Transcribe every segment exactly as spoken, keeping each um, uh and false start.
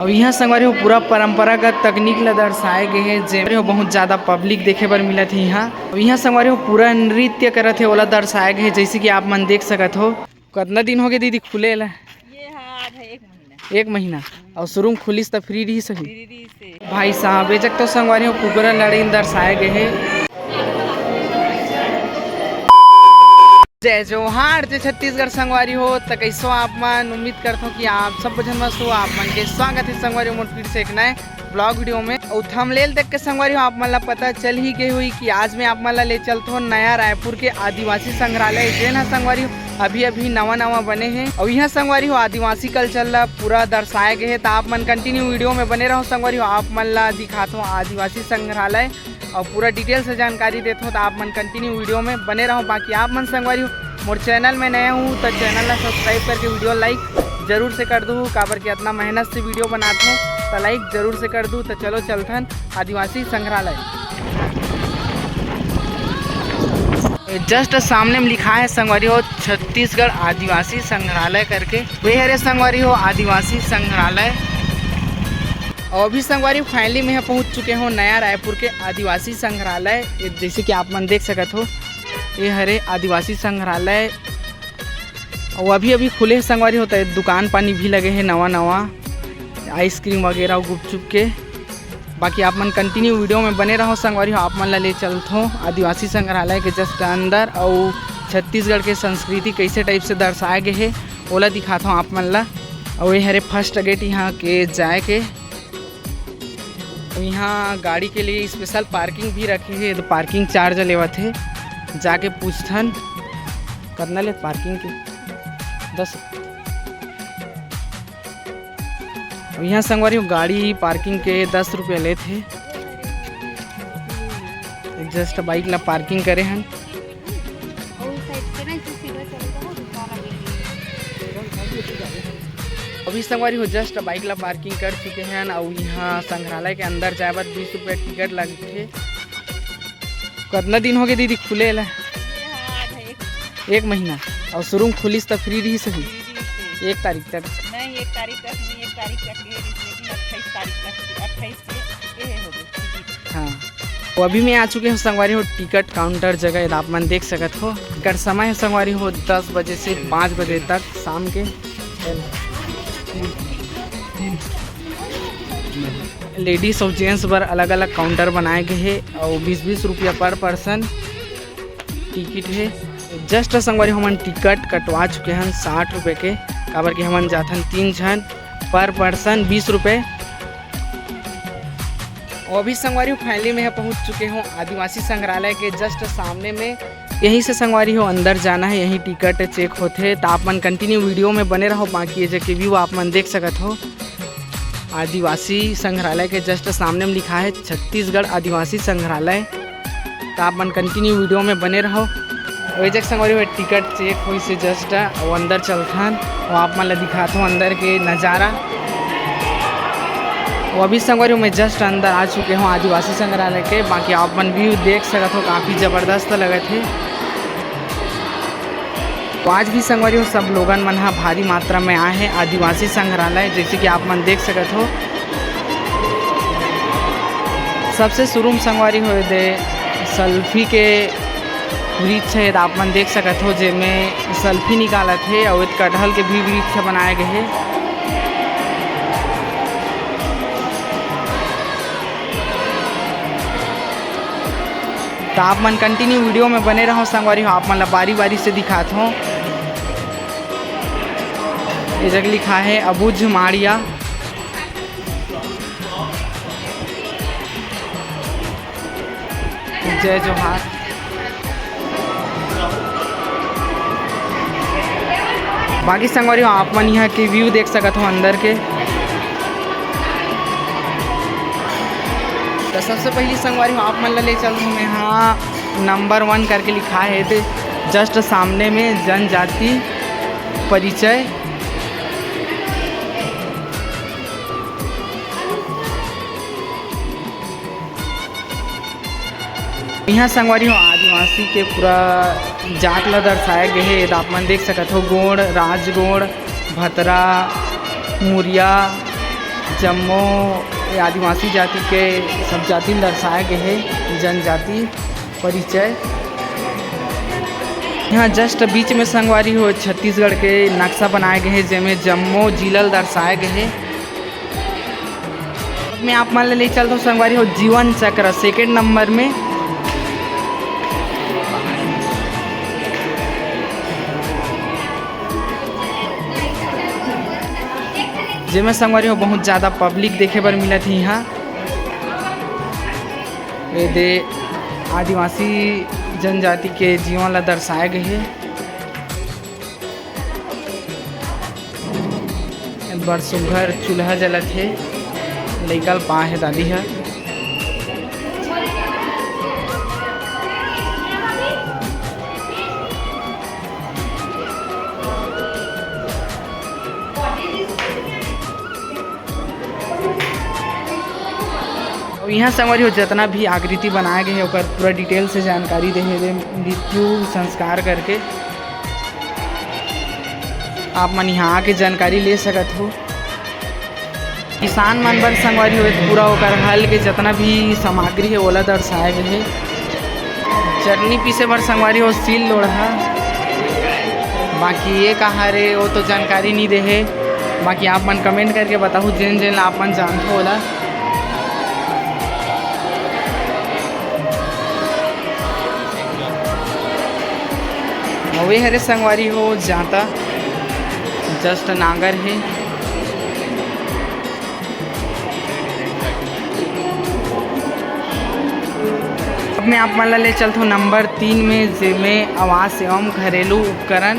अउ इहाँ संगवारी हो पूरा परंपरागत तकनीक ला दर्शाए गे हे, जेमे हो बहुत ज्यादा पब्लिक देखे बर मिलत हे इहाँ। अउ इहाँ संगवारी हो पूरा नृत्य करत हे, ओला दर्शाए गे हे, जैसे कि आप मन देख सकत हो। कतना दिन हो गे दीदी खुले ला? ये हाँ, आज है एक महीना। एक महीना। अउ शुरू में खुलिस त फ्री रहिस होही? फ्री रहिस हे। भाई साहब, ए जग तो संगवारी हो कुकरा लड़ई ल दर्शाए गे हे। जय जोहार, जय छत्तीसगढ़ संगवारी हो। त कइसो आप मन? उम्मीद करथों कि आप सब झन मस्त हो। आप मन के स्वागत हे संगवारी हो मोर फिर से एक नए ब्लॉग वीडियो में। अउ थंबनेल देख के संगवारी हो आप मन ला पता चल ही गई होही कि आज मैं आप मन ला ले चलथों नया रायपुर के आदिवासी संग्रहालय, जेन ह संगवारी हो अभी अभी नवा नवा बने हे। अउ इहाँ संगवारी हो आदिवासी कल्चर ला पूरा दर्शाए गे हे, त आप मन कंटिन्यू वीडियो में बने रहो संगवारी हो। आप मन ला दिखाथों आदिवासी संग्रहालय अउ पूरा डिटेल से जानकारी देथों, त आप मन कंटिन्यू वीडियो में बने रहो। बाकी आप मन संगवारी हो मोर चैनल में नया हूँ त चैनल ला सब्सक्राइब करके वीडियो लाइक जरूर से कर दू, काबर के इतना मेहनत से वीडियो बनाथों त लाइक जरूर से कर दू। त चलो चलथन आदिवासी संग्रहालय। जस्ट सामने में लिखा है संगवारी हो छत्तीसगढ़ आदिवासी संग्रहालय करके। वे हरे संगवारी हो आदिवासी संग्रहालय। अउ अभी संगवारी हो फाइनली मैं ह पहुंच चुके हों नया रायपुर के आदिवासी संग्रहालय। ये जैसे कि आप मन देख सकत हो, ये हरे आदिवासी संग्रहालय। अउ अभी अभी खुले हे संगवारी हो, त दुकान पानी भी लगे हे नवा नवा, आइसक्रीम वगैरह अउ गुपचुप के। बाकी आप मन कंटिन्यू वीडियो में बने रहो संगवारी हो, आप मन ला ले चलथों आदिवासी संग्रहालय के जस्ट अंदर अउ छत्तीसगढ़ के संस्कृति कैसे टाइप से दर्शाए गे हे, ओला दिखाथों आप मन ला। अउ ये हरे फर्स्ट गेट यहाँ के जाए के। अउ यहाँ गाड़ी के लिए स्पेशल पार्किंग भी रखे हे, त पार्किंग चार्ज लेवत हे, जाके पूछथन कतना ले पार्किंग के। दस। अउ यहाँ संगवारी हो गाड़ी पार्किंग के दस रुपया लेत हे। जस्ट बाइक ला पार्किंग करे हन। अभी संगवारी हो जस्ट बाइक ला पार्किंग कर चुके हन अउ यहाँ संग्रहालय के अंदर जाए बर बीस रुपया टिकट लगथे। कतना दिन हो गे दीदी खुले ला? ये हाँ, आज है एक एक महीना। अउ शुरू में खुलिस त फ्री रहिस होही? फ्री रहिस हे। एक तारीख तक। नहीं, एक तारीख तक नहीं, एक तारीख तक ये रहिस, लेकिन अट्ठाईस तारीख तक, अट्ठाईस के ये हो गए टिकट। हाँ। तो अभी मैं आ चुके हों संगवारी हो टिकट काउंटर जगह, ये आप मन देख सकत हो। एकर समय हे संगवारी हो दस बजे से पाँच बजे तक शाम के। लेडीज अउ जेंट्स बर अलग-अलग काउंटर बनाए गे हे अउ बीस बीस रुपया पर पर्सन टिकट हे। जस्ट संगवारी हो हमन टिकट कटवा चुके हन साठ रुपये के, काबर कि हमन जाथन तीन झन, पर पर्सन बीस रुपये। अउ अभी संगवारी हो फाइनली मैं ह पहुंच चुके हों आदिवासी संग्रहालय के जस्ट सामने में। यहीं से संगवारी हो अंदर जाना हे, यहीं टिकट चेक होथे। त आप मन कंटिन्यू वीडियो में बने रहो, बाकी ये जगह व्यू आप मन देख सकत हो। आदिवासी संग्रहालय के जस्ट सामने में लिखा हे छत्तीसगढ़ आदिवासी संग्रहालय। त आप मन कंटिन्यू वीडियो में बने रहो। अउ ए जग संगवारी हो टिकट चेक होइस हे जस्ट, अउ अंदर चलथन अउ आप मन ला दिखाथों अंदर के नजारा। अउ अभी संगवारी हो मैं जस्ट अंदर आ चुके हों आदिवासी संग्रहालय के, बाकी आप मन व्यू देख सकत हो, काफ़ी ज़बरदस्त लगत हे। तो आज भी संगवारी हो सब लोगन मन ह भारी मात्रा में आए हे आदिवासी संग्रहालय, जैसे कि आप मन देख सकत हो। सबसे शुरू में संगवारी हो दे सेल्फी के वृक्ष हे, त आप मन देख सकत हो, जेमे सेल्फी निकालत हे, अउ एक कटहल के भी वृक्ष बनाए गए हे। त आप मन कंटिन्यू वीडियो में बने रहो संगवारी हो, आप मन ला बारी बारी से दिखात हों। ये जगह लिखा हे अबुझ माड़िया। जय जोहार। बाकी संगवारी हो, आप मन यहाँ के व्यू देख सकत हो अंदर के। तो सबसे पहली संगवारी हो, आप मन ला ले चलूँ मैं, हाँ, नंबर वन करके लिखा है, तो जस्ट सामने में जनजाति परिचय। इहाँ संगवारी हो, आदिवासी के पूरा जात ला दर्शाया गे हे। एद आप मन देख सकत हो, गोंड़, राजगोंड़, भतरा, मुरिया, जम्मो ये आदिवासी जाति के सब जाति ल दर्शाए गे हे, जनजाति परिचय। यहाँ just बीच में संगवारी हो छत्तीसगढ़ के नक्शा बनाए गे हे, जेमे जम्मो जिला ल दर्शाए गे हे। मैं आप मन ल ले चलत हूँ संगवारी हो जीवन चक्र सेकंड नंबर में, जेमे संगवारी हो बहुत ज़्यादा पब्लिक देखे बर मिलत हे यहाँ। ये दे आदिवासी जनजाति के जीवन ला दर्शाए गए हे। बड़ सुघर चूल्हा जलत हे, लइका ल पाए हे दादी ह। अउ इहाँ संगवारी हो, जतना भी आकृति बनाए गए हे, ओकर पूरा डिटेल से जानकारी दे हे, मृत्यु संस्कार करके आप मन इहाँ आके जानकारी ले सकत हो। किसान मन बर संगवारी हो, पूरा ओकर हल के जतना भी सामग्री हे, ओला दर्शाए गए हे। चटनी पीसे बर संगवारी हो, सील लोढ़ा, बाकी ये कहाँ रे, वो तो जानकारी नहीं दे हे। बाकी आप मन कमेंट करके बताहू, जेन जेन आप मन जानथो ओला। अउ ये हरे संगवारी हो, जांता, just नांगर हे। अब मैं आप मन ला ले चलथों नंबर तीन में, जेमे आवास एवं घरेलू उपकरण।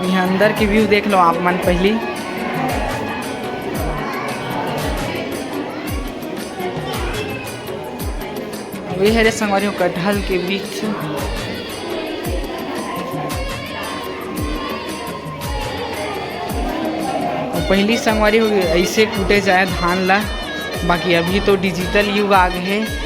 यहाँ अंदर के व्यू देख लो आप मन पहली। ये हरे संगवारी हो कटहल के वृक्ष। अउ पहली संगवारी हो ऐसे कूटे जाए धान ला, बाकी अभी तो डिजिटल युग आ गए हे।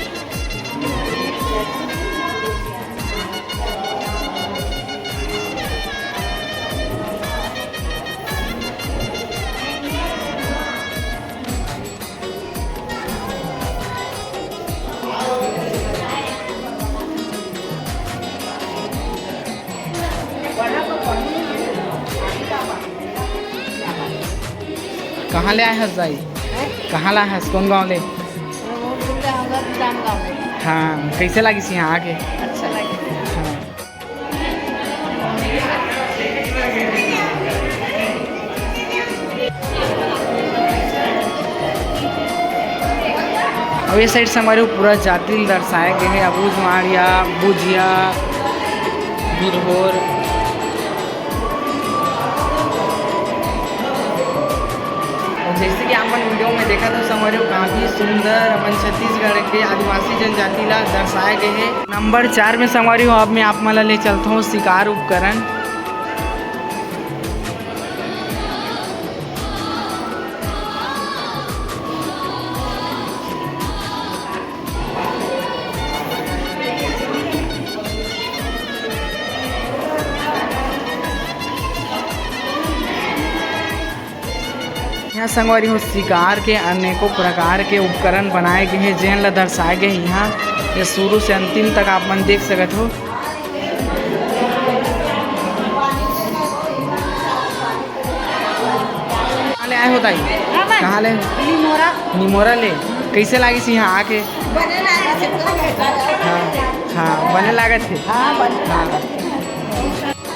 कहाँ ले आए हस दाई? कहाँ ले आए हस? कौन गाँव ले? हाँ, कैसे लागिस यहाँ आके? अच्छा लगे। हाँ। अउ ये साइड संगवारी हो पूरा जाति ल दर्शाए गए हे, अबूझ माड़िया, बुझिया, बिरहोर। अउ जैसे कि आप मन वीडियो में देखत हो संगवारी हो, काफी सुंदर अपन छत्तीसगढ़ के आदिवासी जनजाति ला दर्शाए गए हे। नंबर चार में संगवारी हो, अब मैं आप मन ला ले चलत हूँ शिकार उपकरण। यहाँ संगवारी हो शिकार के अनेकों प्रकार के उपकरण बनाए गए हे, जेन ला दर्शाए गए हे यहाँ। ये शुरू से अंतिम तक आप मन देख सकत हो। कहाँ ले आए हो दाई? हाँ, मैं कहाँ ले? निमोरा। निमोरा ले। कैसे लागिस यहाँ आके? बने लागे से। हाँ, हाँ, बने लागत हे। हाँ, बने हाँ। लागत हे।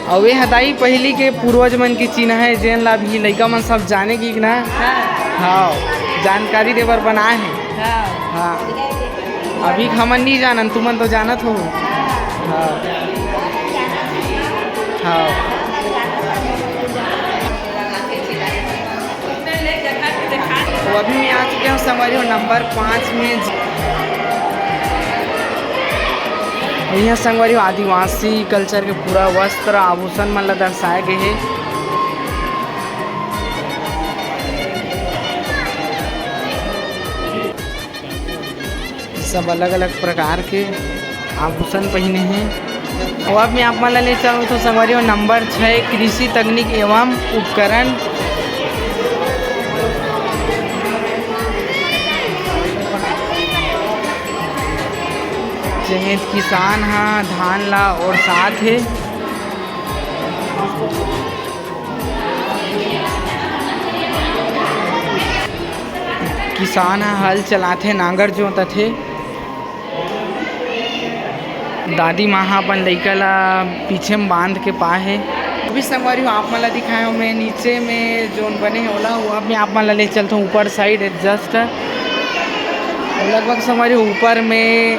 अउ ये ह दाई पहिली के पूर्वज मन के चिन्ह हे, जेन ला अभी लइका मन सब जाने गिस ना। हाँ। हाँ, जानकारी दे बर बनाए हे। हाँ। हाँ। अभी हमन नहीं जानन, तुमन तो जानत हो। हाँ। हाँ। तो अभी मैं आ चुके हूँ संगवारी हो नंबर पाँच में। और यहाँ संगवारी हो आदिवासी कल्चर के पूरा वस्त्र आभूषण मन ला दर्शाए गए हे। सब अलग-अलग प्रकार के आभूषण पहिने हे। अउ अब मैं आप मन ला ले चलत हों संगवारी हो नंबर छः, कृषि तकनीक एवं उपकरण। जेमे किसान ह धान ला ओरसात हे। किसान ह हल चलाथे, नांगर जोतथे। दादी माँ ह अपन लइका ला पीछे म बांध के पाए हे। अभी संगवारी हो, आप मन ला दिखाए हों मैं नीचे में जोन बने हे ओला, वो अब मैं आप मन ला ले चलत हों ऊपर side adjust। लगभग संगवारी हो ऊपर में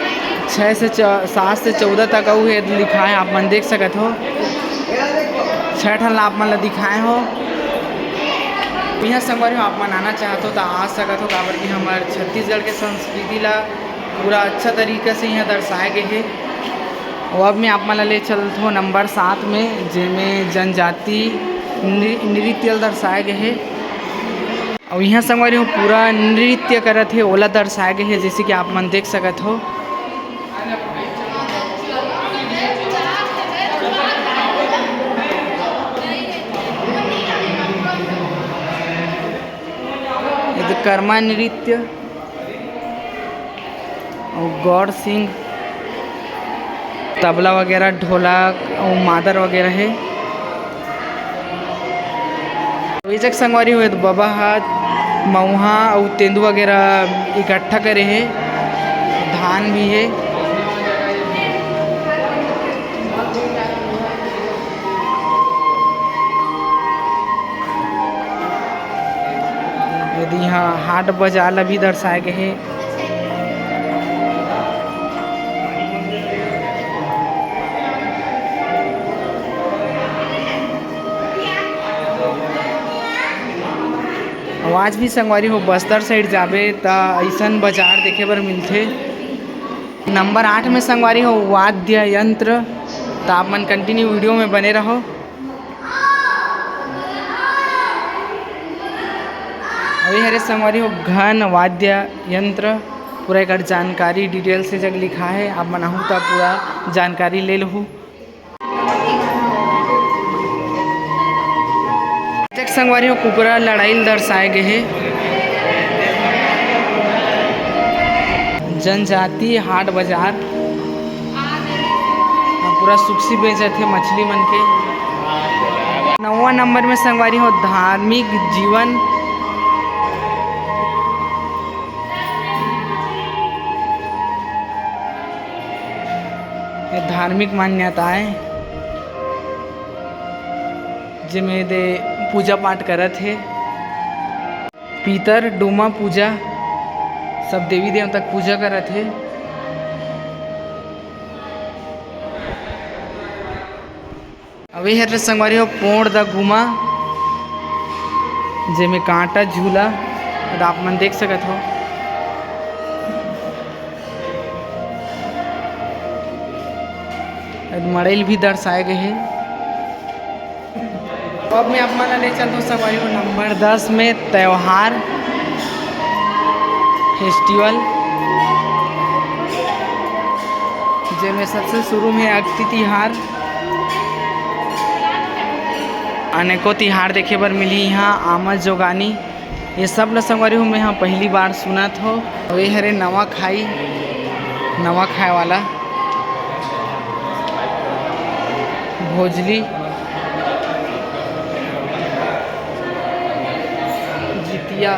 छः से च-, सात से चौदह तक अउ हे लिखाए हे, आप मन देख सकत हो। छः ठन ला आप मन ला दिखाए हों। इहाँ संगवारी हो, आप मन आना चाहत हो त आ सकत हो, काबर कि हमर छत्तीसगढ़ के संस्कृति ला पूरा अच्छा तरीका से इहाँ दर्शाए गे हे। अउ अब मैं आप मन ला ले चलत हों नंबर सात में, जेमे जनजाति नृ-, नृत्य ल दर्शाए गे हे। अउ इहाँ संगवारी हो पूरा नृत्य करत हे, ओला दर्शाए गे हे, जैसे कि आप मन देख सकत हो। ये तो कर्मा नृत्य। अउ गौर सिंह, तबला वगैरह, ढोलक अउ मादर वगैरह हे। अउ ए जग संगवारी हो, बबा ह मउहा अउ तेंदू वगैरह इकट्ठा करे हे, धान भी हे। यदि इहाँ हाट बाजार ला भी दर्शाए गे हे। अउ आज भी संगवारी हो, बस्तर side जाबे त अइसन बाजार देखे बर मिलथे। नंबर आठ में संगवारी हो, वाद्य यंत्र। त आप मन continue video में बने रहो। अउ ये हरे संगवारी हो, घन वाद्य यंत्र। पूरा एकर जानकारी detail से जग लिखा हे, आप मन आहू त पूरा जानकारी ले लहू। जग संगवारी हो, कुकरा लड़ाई ल दर्शाए गे हे। जनजाति हाट बाजार। हाँ, पूरा सुक्सी बेचत हे मछली मन के। नौवां नंबर में संगवारी हो, धार्मिक जीवन। ये धार्मिक मान्यताएं, जेमे दे पूजा पाठ करत हे। पीतर डोमा पूजा, सब देवी देवता के पूजा करत हे। अब ये हर संगवारी हो, पोंड़ द गुमा, जेमे कांटा झूला, अब आप मन देख सकत हो। अब मड़ई ल भी दर्शाए गए हे। अब मैं आप मन ला ले चलत हों संगवारी हो नंबर दस में, त्योहार, festival, जेमे सबसे शुरू में अक्ति तिहार। अनेकों तिहार देखे बर मिलही इहाँ, आमा जोगानी, ये सब ल संगवारी हो, मैं ह पहली बार सुनत हो। अउ ये हरे नवा खाई, नवा खाए वाला भोजली, जितिया।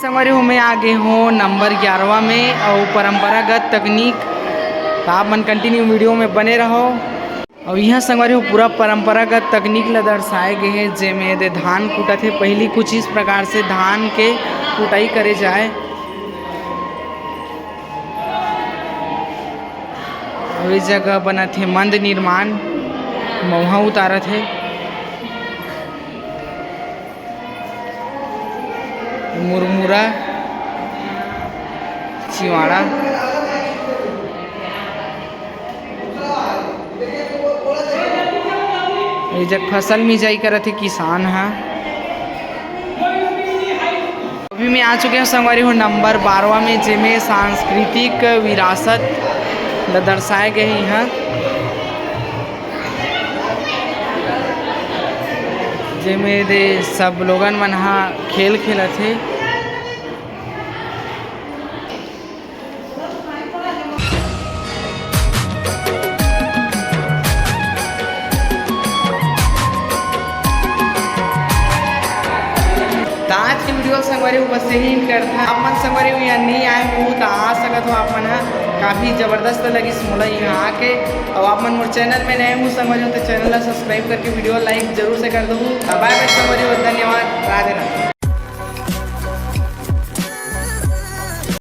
संगवारी हो, मैं आ गे हों नंबर ग्यारहवाँ में अउ परंपरागत तकनीक। त आप मन continue video में बने रहो। अउ इहाँ संगवारी हो पूरा परंपरागत तकनीक ल दर्शाए गे हे, जेमे दे धान कूटत हे। पहिली कुछ इस प्रकार से धान के कुटाई करे जाए। अउ ए जगह बनत हे मंद निर्माण, मउहा उतारत हे। मुरमुरा, चिवाड़ा। ये जग फसल मिंजाई करत हे किसान ह। अभी मैं आ चुके हों संगवारी हो नंबर बारहवाँ में, जेमे सांस्कृतिक विरासत त दर्शाए गए हे इहाँ, जेमे दे सब लोगन मन ह खेल खेलत हे। त आज के video संगवारी हो बस यही end करत हन। आप मन संगवारी हो यहाँ नहीं आए हो त आ सकत हो, आप मन ह काफ़ी जबरदस्त लगिस मोला यहाँ आके। अउ आप मन मोर channel में नए हो संगवारी हो त channel ला subscribe करके video like जरूर से कर दो। Bye bye संगवारी हो, धन्यवाद, राधे राधे।